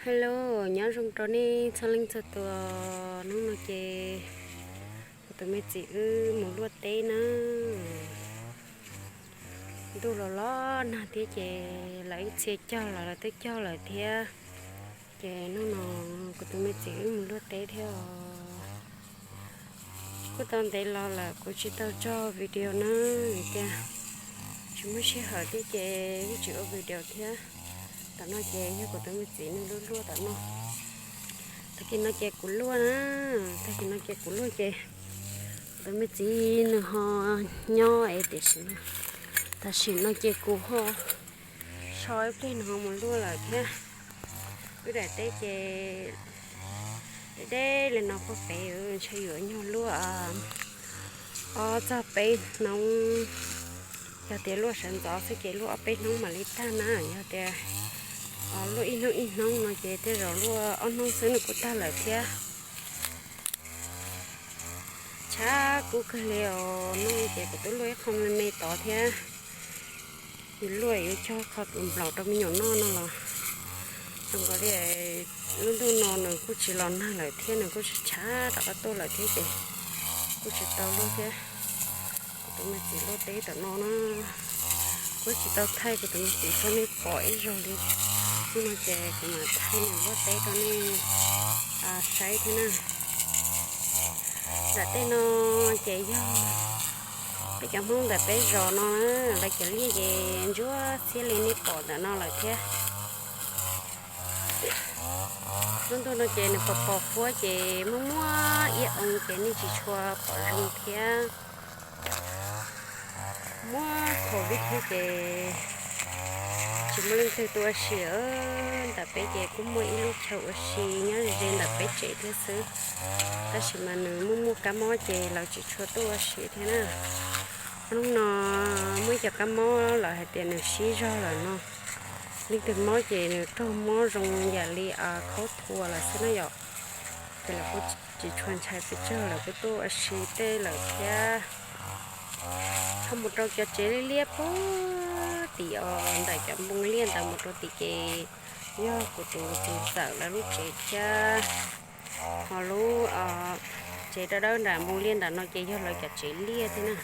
Hello, nyob zoo rau nej txhua leej txhua tus. Hnub no ces kuv tus me txiv wb mus luaj teb na. Ntuj los los nag thiab ces lawv ib txhia cog los lawv twb cog lawm thiab. Ces hnub no kuv tus me txiv wb mus luaj teb thiab os. Kuj tau ntev los lawm kuv tsis tau tso video na, vim tias tsis muaj sij hawm thiab ces wb tsis ua video thiab. Tam no ces yog kuv tus me txiv nws luaj luaj tam no. Tag kis no ces kuv luaj na, tag kis no ces kuv luaj ces kuv tus me txiv nws ho nyob es tiam sis tam sim no ces kuv ho so ib pliag nws ho mus luaj lawm thiab. Wb daim teb ces deb deb li no puag pem, ntshe yuav nyuag luaj ob txog peb hnub. Yog tias luaj sawv ntxov xwb ces luaj ob peb hnub mam li tag na. Yog tias luaj ib hnub ib hnub no ces tej zaum luaj ob hnub xwb nws kuj tag lawm thiab. Tshav kub kawg li os, no ces kuv twb luaj ib qho me me tod thiab. Yus luaj yuav cog qho kwv nplaum rau me nyuam noj no los zoo nkaus li lub ntuj no nws kuj tsis los nag lawm thiab nws kuj tsis tshav rov qab tuaj lawm thiab ces kuj tsis tau luaj thiab. Kuv tus me txiv luaj teb tam no na, kuv tsis tau thaij kuv tus me txiv rau nej pom ib zaug li. Hnub no ces kuv mam thaij nws luaj teb rau nej saib thiab na. Nram tej no ces yog peb cov Hmoob ntawm peb zos no, lawv cov liaj ces ntsuab xiab li nej pom ntawm no lawm thiab. Lub ntuj no ces nws pos pos huab ces muaj muaj iab oo ces nej tsis tshua pom zoo thiab. Muaj covid thiab ces tsis muaj leej twg tuaj ua si. Ntawm peb ces kuj muaj ib lub chaw ua si nyob ze ze ntawm peb tsev thiab xwb, tab sis mas nws muaj muaj kab mob ces lawv tsis tshua tuaj ua si thiab na. Hnub no muaj ib co kab mob lawv hais tias nws sib zog lawm no. Leej twg mob ces nws raug mob zoo yam li khaub thuas lawm xwb na yom. Ces lawv kuj tsis tshua ntshai pes tsawg, lawv kuj tuaj ua si tej lawm thiab. Ho mus rau cov tsev liab liab puag tim os, ntawm cov npoo liaj ntawd mus rau tim ces yog kuv tus txiv ntxawm lawv lub tsev thiab. Ho lub tsev dawb dawb nram npoo liaj ntawm no ces yog lawv cov tsev liaj thiab na.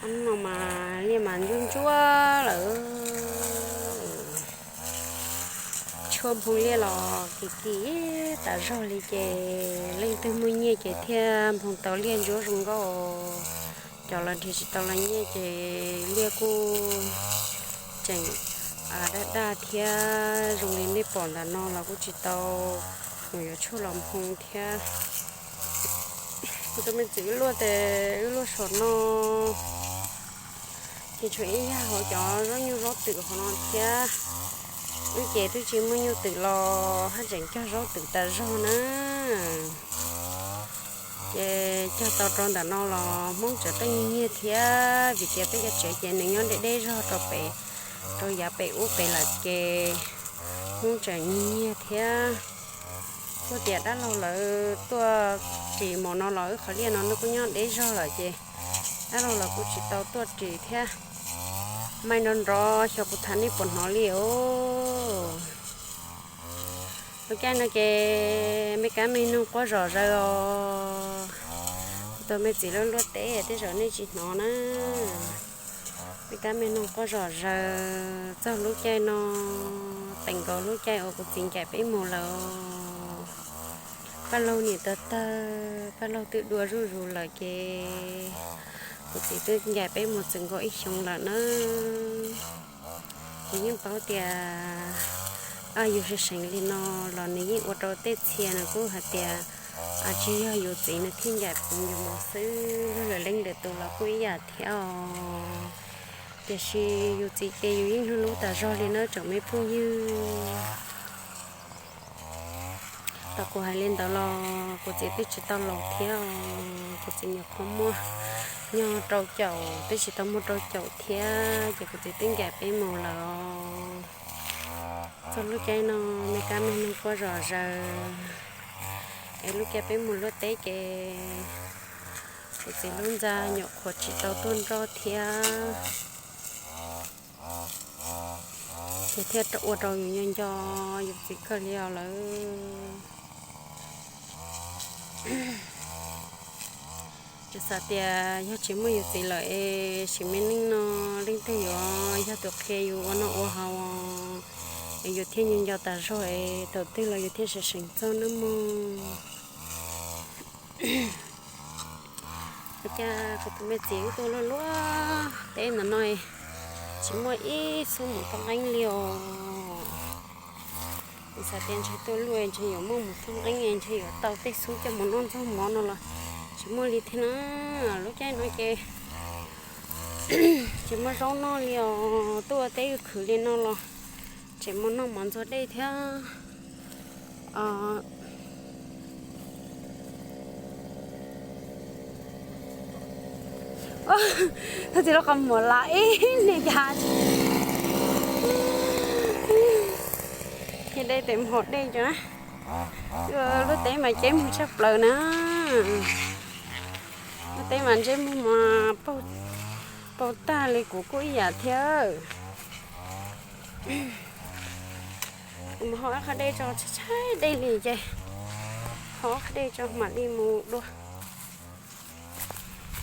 Hnub no mas liaj mas ntsuab ntsuab lawm. Tshuaj nphoo liaj los kim kim tas zog li ces leej twg muaj nyiaj ces thiaj nphoo tau liaj ntsuab zoo nkauj. Cov los nrhiav tsis tau los nyiaj ces liaj kuj tseem daj daj thiab. Zoo li nej pom ntawm no los kuj tsis tau mus yuav tshuaj los nphoo thiab. Kuv tus me txiv wb luaj tes wb luaj saum no ces tshuav ib yag hauv cov zaub nyuj zaub twm hauv no thiab. Wb ces twb tsis muaj nyuj twm los haj tseem cog zaub twm tas zog na. Ces cog tau rau ntawm no los Hmoob tseem tuaj nyiag nyiag thiab, vim tias peb cov tsev ces nws nyob deb deb zog rau pem rau yav pem ub pem lawm ces Hmoob tseem nyiag nyiag thiab. Kuj tias dab laug lawv tuaj ris mus no los wb qhov liaj no nws kuj nyob deb zog lawm ces dab laug lawv kuj tsis tau tuaj ris thiab. Mas nrov nrov xyov kuv tham nej puas hnov li os. Lub caij no ces me kab me noog quaj zom zaws os. Kuv tus me txiv lub luaj teb tej zaum nej tsis hnov na. Me kab me noog quaj zom zaws txog lub caij no, teem nkaus lub caij uas kuv txiv ncaim peb mus lawm. Paj laug niam tawg tawg, paj laug twb dua zuj zus lawm ces kuv txiv twb ncaim peb mus txwm nkaus ib xyoo lawm na. Kuv yeej paub tias yus seev seev li no los nws yeej ua rau tej txhia nws kuj hais tias tsis yog yus txiv nws thiaj ncaim yus mus xwb, yog lwm leej lwm tus los kuj ib yam thiab os. Tiam sis yus txiv ces yus yeej hlub hlub tas zog li na tsoom me phooj ywg. Thaum kuv hais li ntawd los kuv txiv twb tsis tau laus thiab os, kuv txiv nyuam qhuav muaj nyuag rau caum, twb tsis tau muaj rau caum thiab ces kuv txiv twb ncaim peb mus lawm os. Txog lub caij no me kab me noog quaj zom zaws, es lub caij peb mus luaj teb ces kuv txiv lub ntxa nyuam qhuav tsis tau tuaj nroj thiab. Ces thiaj ua rau yus nco nco yus txiv kawg li os lawm. Yus xav tias yog tsis muaj yus txiv lawm es sim me neej no leej twg yuav yog tus qhia yus ua noj ua haus es yus thiaj nco nco tas zog es thaum twg los yus thiaj seev seev txog nawb mog. Ua cas kuv tus me txiv wb tuaj luaj luaj teb ntawm no tsis muaj ib xub mus thoob nqeeb li os. Kuv xav tias ntshe tuaj luaj ntshe yuav muaj mus thoob nqeeb ntshe yuav tau tej xub coj mus noj ntxuag mov no los tsis muaj li thiab na. Lub caij no ces tsis muaj zaub noj li os, tuaj ua teb khwv li no los tseem mus noj mov ntxuag dej thiab. Thov txim los qhov muag la ib niag cas thiaj dej tes mus haus dej co na. Lub teb mas ceb muag tshaj plaws na. Lub teb mas ntsej muag mas paug tag li kuv kuj ib yam thiab. Kuv mus haus ib qho dej tso tshaib tshaib dej li ces haus ib qho dej tso mam li mus dua.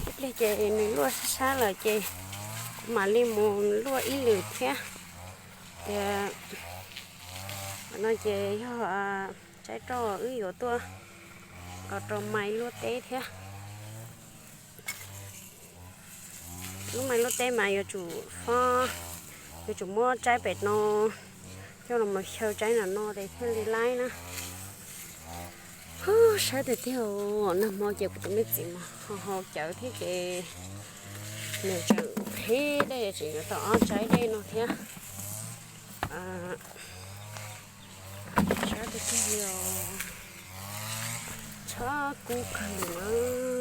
Ib pliag ces nws luaj sab sab lawm ces kuv mam li mus luaj ib lwm thiab. Tias no ces yog tsaib roj wb yuav tuaj rau mais luaj teb thiab. Lub mais luaj teb mas yuav tsum fob, yuav tsum muab tsaib pem no coj los mus xyaw tsaib no no ces thiaj li laib na. Hub, sab tiag tiag, nag hmo ces kuv tus me txiv mus haus cawv thiab ces nws tseem qhib dej tseem yuav tau ob tsaib dej no thiab. Sab tiag tiag li os, txhob kub kawg li na.